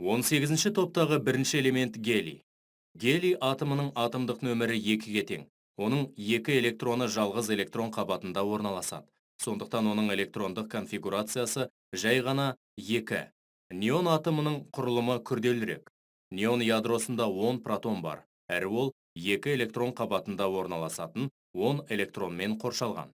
18-ші топтағы бірінші элемент гелий. Гелий атомының атомдық нөмірі 2-ге тең. Оның екі электроны жалғыз электрон қабатында орналасады. Сондықтан оның электрондық конфигурациясы жай ғана 2. Неон атомының құрылымы күрделірек. Неон ядросында 10 протон бар, әрі ол екі электрон қабатында орналасатын 10 электронмен қоршалған.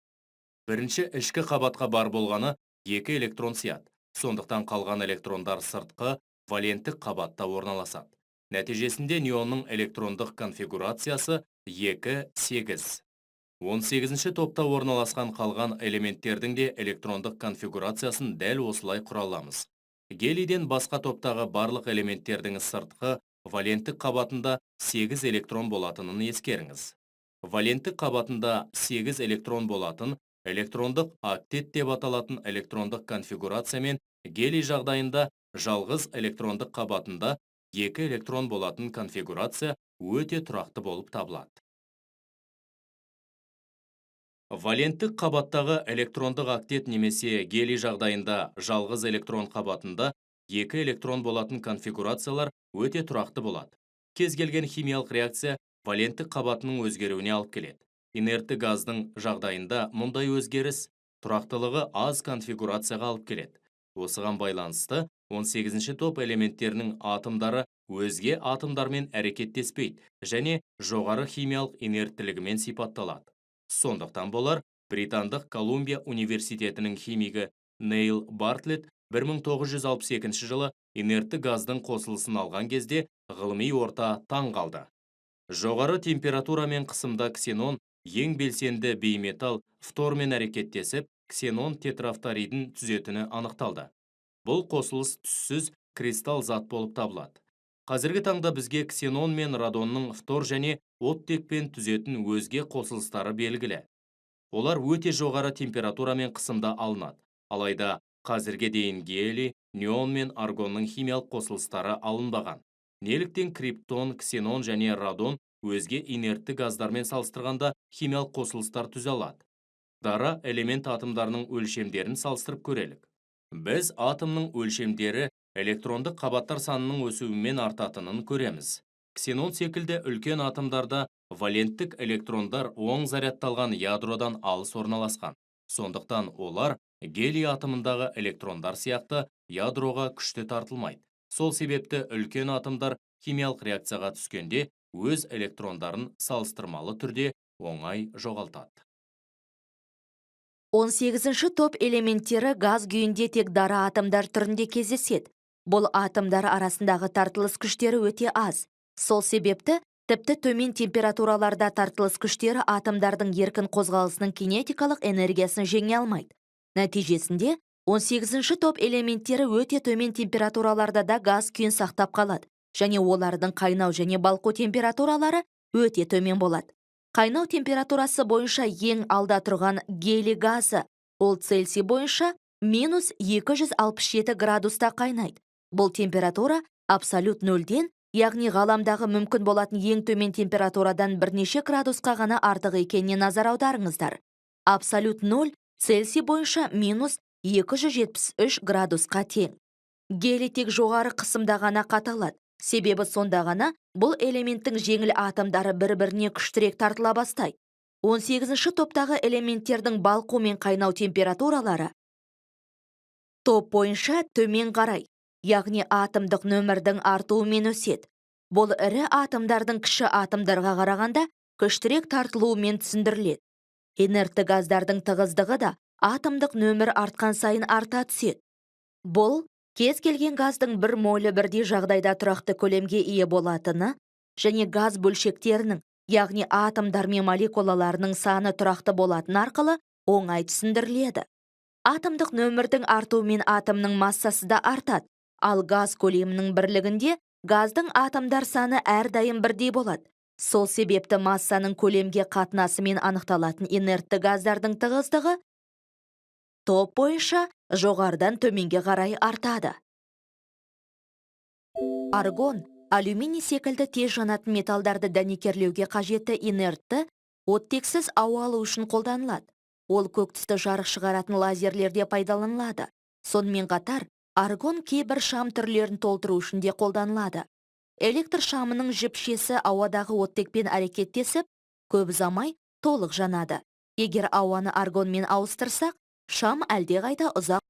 Бірінші ішкі қабатқа бар болғаны екі электрон сияды. Сондықтан қалған электрондар сыртқы валенттік қабатта орналасады. Нәтижесінде неонның электрондық конфигурациясы 2, 8. 18-ші топта орналасқан қалған элементтердің де электрондық конфигурациясын дәл осылай құра аламыз. Гелийден басқа топтағы барлық элементтердің сыртқы валенттік қабатында 8 электрон болатынын ескеріңіз. Валенттік қабатында 8 электрон болатын электрондық октет деп аталатын электрондық конфигурация мен гелий жағдайында жалғыз электрондық қабатында 2 электрон болатын конфигурация өте тұрақты болып табылады. Валенттік қабаттағы электрондық октет немесе гелий жағдайында жалғыз электрон қабатында екі электрон болатын конфигурациялар өте тұрақты болады. Кез келген химиялық реакция валенттік қабатының өзгеруіне алып келеді. Инертті газдың жағдайында мұндай өзгеріс тұрақтылығы аз конфигурацияға алып келеді. Осыған байланысты 18-ші топ элементтерінің атомдары өзге атомдармен әрекеттеспейді және жоғары химиялық инерттілігімен сипатталады. Сондықтан болар, британдық Колумбия университетінің химигі Нейл Бартлетт 1962 жылы инертті газдың қосылысын алған кезде ғылыми орта таң қалды. Жоғары температура мен қысымда ксенон ең белсенді бейметалл фтормен әрекеттесіп, ксенон тетрафторидін түзетіні анықталды. Бұл қосылыс түссіз кристалл зат болып табылады. Қазіргі таңда бізге ксенон мен радонның фтор және оттекпен түзетін өзге қосылыстары белгілі. Олар өте жоғары температура мен қысымда алынады. Алайда қазірге дейін гелий, неон мен аргонның химиялық қосылыстары алынбаған. Неліктен криптон, ксенон және радон өзге инертті газдармен салыстырғанда химиялық қосылыстар түзе алады? Дара элемент атомдарының өлшемдерін салыстырып көрелік. Біз атомның өлшемдері электрондық қабаттар санының өсуімен артатынын көреміз. Ксенон секілді үлкен атомдарда валенттік электрондар оң зарядталған ядродан алыс орналасқан. Сондықтан олар гелий атомындағы электрондар сияқты ядроға күшті тартылмайды. Сол себепті үлкен атомдар химиялық реакцияға түскенде өз электрондарын салыстырмалы түрде оңай жоғалтады. 18-ші топ элементтері газ күйінде тек дара атомдар түрінде кездеседі. Бұл атомдар арасындағы тартылыс күштері өте аз. Сол себепті тіпті төмен температураларда тартылыс күштері атомдардың еркін қозғалысының кинетикалық энергиясын жеңе алмайды. Нәтижесінде 18-ші топ элементтері өте төмен температураларда да газ күйін сақтап қалады және олардың қайнау және балқу температуралары өте төмен болады. Қайнау температурасы бойынша ең алда тұрған гелий газы, ол Цельсий бойынша минус 267 градуста қайнайды. Бұл температура абсолют нөлден, яғни ғаламдағы мүмкін болатын ең төмен температурадан бірнеше градусқа ғана артық екеніне назар аударыңыздар. Абсолют нөл Цельсий бойынша минус 273 градусқа тең. Гелий тек жоғары қысымда ғана қаталады, себебі сонда ғана бұл элементтің жеңіл атомдары бір-біріне күштірек тартыла бастайды. 18-ші топтағы элементтердің балқу мен қайнау температуралары топ бойынша төмен қарай, яғни атомдық нөмірдің артуымен өседі. Бұл ірі атомдардың кіші атомдарға қарағанда күштірек тартылуымен түсіндіріледі. Инертті газдардың тығыздығы да атомдық нөмір артқан сайын арта түседі. Бұл кез келген газдың бір молі бірдей жағдайда тұрақты көлемге ие болатыны және газ бөлшектерінің, яғни атомдар мен молекулаларының саны тұрақты болатын арқылы оңай түсіндіріледі. Атомдық нөмірдің артуымен атомның массасы да артады, ал газ көлемінің бірлігінде газдың атомдар саны әрдайым бірдей болады. Сол себепті массаның көлемге қатынасымен анықталатын инертті газдардың тығыздығы топ бойынша жоғарыдан төменге қарай артады. Аргон, алюминий секілді тез жанатын металдарды дәнекерлеуге қажетті инертті оттексіз ауа алу үшін қолданылады. Ол көк түсті жарық шығаратын лазерлерде пайдаланылады. Сонымен қатар Аргон кейбір шам түрлерін толтыру үшін де қолданылады. Электр шамының жіпшесі ауадағы оттекпен әрекеттесіп, көп ұзамай толық жанады. Егер ауаны аргонмен ауыстырсақ, шам әлдеқайда ұзақ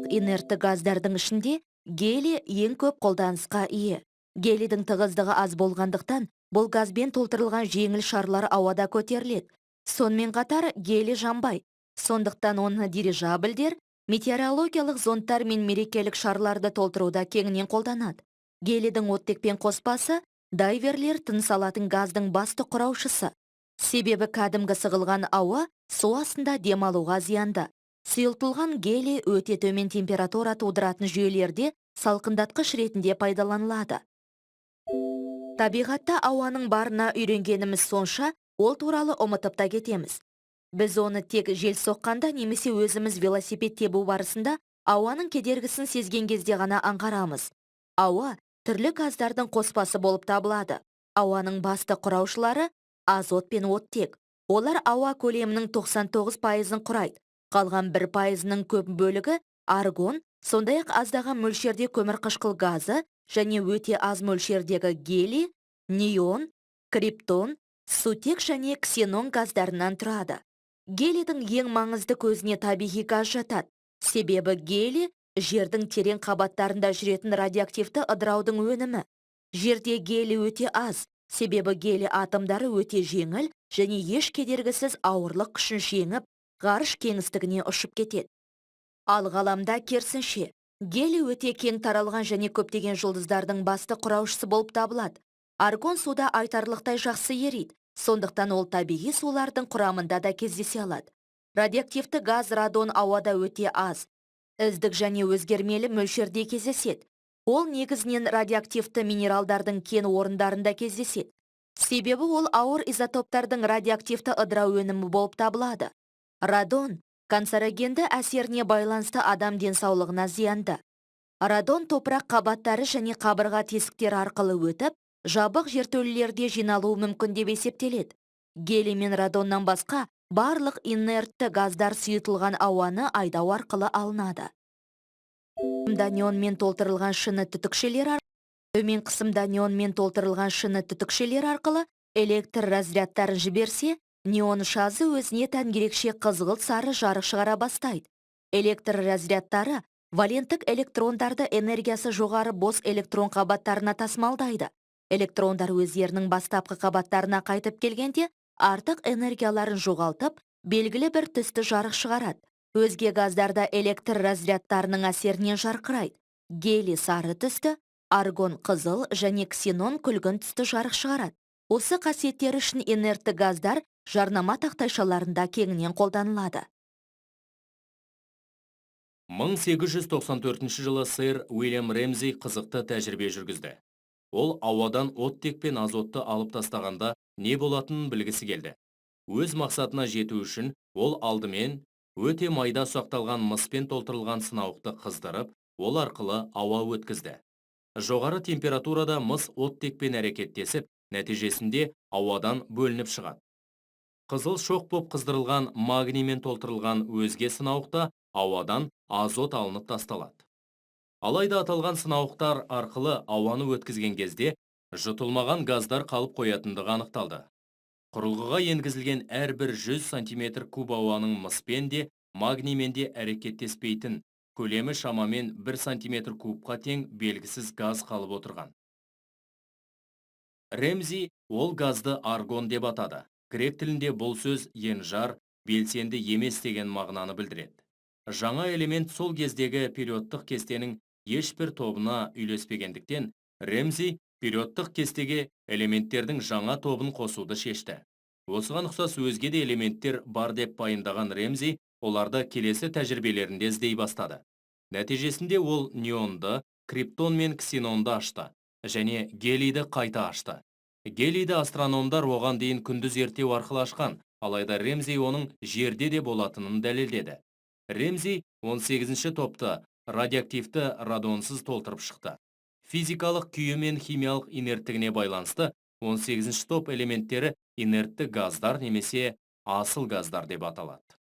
инертті газдардың ішінде гелий ең көп қолданысқа ие. Гелийдің тығыздығы аз болғандықтан, бұл газбен толтырылған жеңіл шарлар ауада көтеріледі. Сонымен қатар гелий жанбайды. Сондықтан оны дирижабльдер, метеорологиялық зондтар мен мерекелік шарларды толтыруда кеңінен қолданады. Гелийдің оттекпен қоспасы дайверлер тыныс алатын газдың басты құраушысы. Себебі кәдімгі сығылған ауа су астында дем алуға зиянды. Сұйылтылған гелий өте төмен температура тудыратын жүйелерде салқындатқыш ретінде пайдаланылады. Табиғатта ауаның барына үйренгеніміз сонша, ол туралы ұмытып та кетеміз. Біз оны тек жел соққанда немесе өзіміз велосипед тебу барысында ауаның кедергісін сезген кезде ғана аңғарамыз. Ауа түрлі газдардың қоспасы болып табылады. Ауаның басты құраушылары азот пен оттек. Олар ауа көлемінің 99%-ын құрайды. Қалған 1%-ының көп бөлігі аргон, сондай-ақ аздаған мөлшерде көмірқышқыл газы және өте аз мөлшердегі гелий, неон, криптон, сутек және ксенон газдарынан тұрады. Гелийдің ең маңызды көзіне табиғи газ жатады. Себебі гелий жердің терең қабаттарында жүретін радиоактивті ыдыраудың өнімі. Жерде гелий өте аз, себебі гелий атомдары өте жеңіл және еш кедергісіз ауырлық күшін жеңіп, ғарыш кеңістігіне ұшып кетеді. Ал ғаламда керісінше, гелий өте кең таралған және көптеген жұлдыздардың басты құраушысы болып табылады. Аргон суда айтарлықтай жақсы ериді, сондықтан ол табиғи сулардың құрамында да кездесе алады. Радиоактивті газ радон ауада өте аз, іздік және өзгермелі мөлшерде кездеседі. Ол негізінен радиоактивті минералдардың кен орындарында кездеседі. Себебі ол ауыр изотоптардың радиоактивті ыдырау өнімі болып табылады. Радон канцерогенді әсеріне байланысты адам денсаулығына зиянды. Радон топырақ қабаттары және қабырға тесіктері арқылы өтіп, жабық жертөлелерде жиналуы мүмкін деп есептеледі. Гелий мен радоннан басқа барлық инертті газдар сұйытылған ауаны айдау арқылы алынады. Неонмен толтырылған шыны түтікшелер төмен қысымда неонмен толтырылған шыны түтікшелер арқылы электр разрядтарын жіберсе, неон шазы өзіне тән ерекше қызғылт сары жарық шығара бастайды. Электр разрядтары валенттік электрондарды энергиясы жоғары бос электрон қабаттарына тасымалдайды. Электрондар өздерінің бастапқы қабаттарына қайтып келгенде артық энергияларын жоғалтып, белгілі бір түсті жарық шығарады. Өзге газдарда электр разрядтарының әсерінен жарқырайды. Гелий сары түсті, аргон қызыл және ксенон күлгін түсті жарық шығарады. Осы қасиеттері үшін инертті газдар жарнама тақтайшаларында кеңінен қолданылады. 1894 жылы сэр Уильям Рэмзи қызықты тәжірибе жүргізді. Ол ауадан оттек пен азотты алып тастағанда не болатынын білгісі келді. Өз мақсатына жету үшін ол алдымен өте майда ұсақталған мыспен толтырылған сынауықты қыздырып, ол арқылы ауа өткізді. Жоғары температурада мыс оттекпен әрекеттесіп, нәтижесінде ауадан бөлініп шығады. Қызыл шоқ боп қыздырылған магниймен толтырылған өзге сынауықта ауадан азот алынып тасталады. Алайда аталған сынауықтар арқылы ауаны өткізген кезде жұтылмаған газдар қалып қоятындығы анықталды. Құрылғыға енгізілген әрбір 100 сантиметр куб ауаның мыспен де, магниймен де әрекеттеспейтін, көлемі шамамен 1 сантиметр кубқа тең белгісіз газ қалып отырған. Рэмзи ол газды аргон деп атады. Грек тілінде бұл сөз енжар, белсенді емес деген мағынаны білдіреді. Жаңа элемент сол кездегі периодтық кестенің ешбір тобына үйлеспегендіктен, Рэмзи периодтық кестеге элементтердің жаңа тобын қосуды шешті. Осыған ұқсас өзге де элементтер бар деп пайымдаған Рэмзи оларды келесі тәжірибелерінде іздей бастады. Нәтижесінде ол неонды, криптон мен ксенонды ашты және гелийді қайта ашты. Гелийді астрономдар оған дейін күнді зерттеу арқылы ашқан, алайда Рэмзи оның жерде де болатынын дәлелдеді. Рэмзи 18-ші топты радиоактивті радонсыз толтырып шықты. Физикалық күйі мен химиялық инерттігіне байланысты 18-ші топ элементтері инертті газдар немесе асыл газдар деп аталады.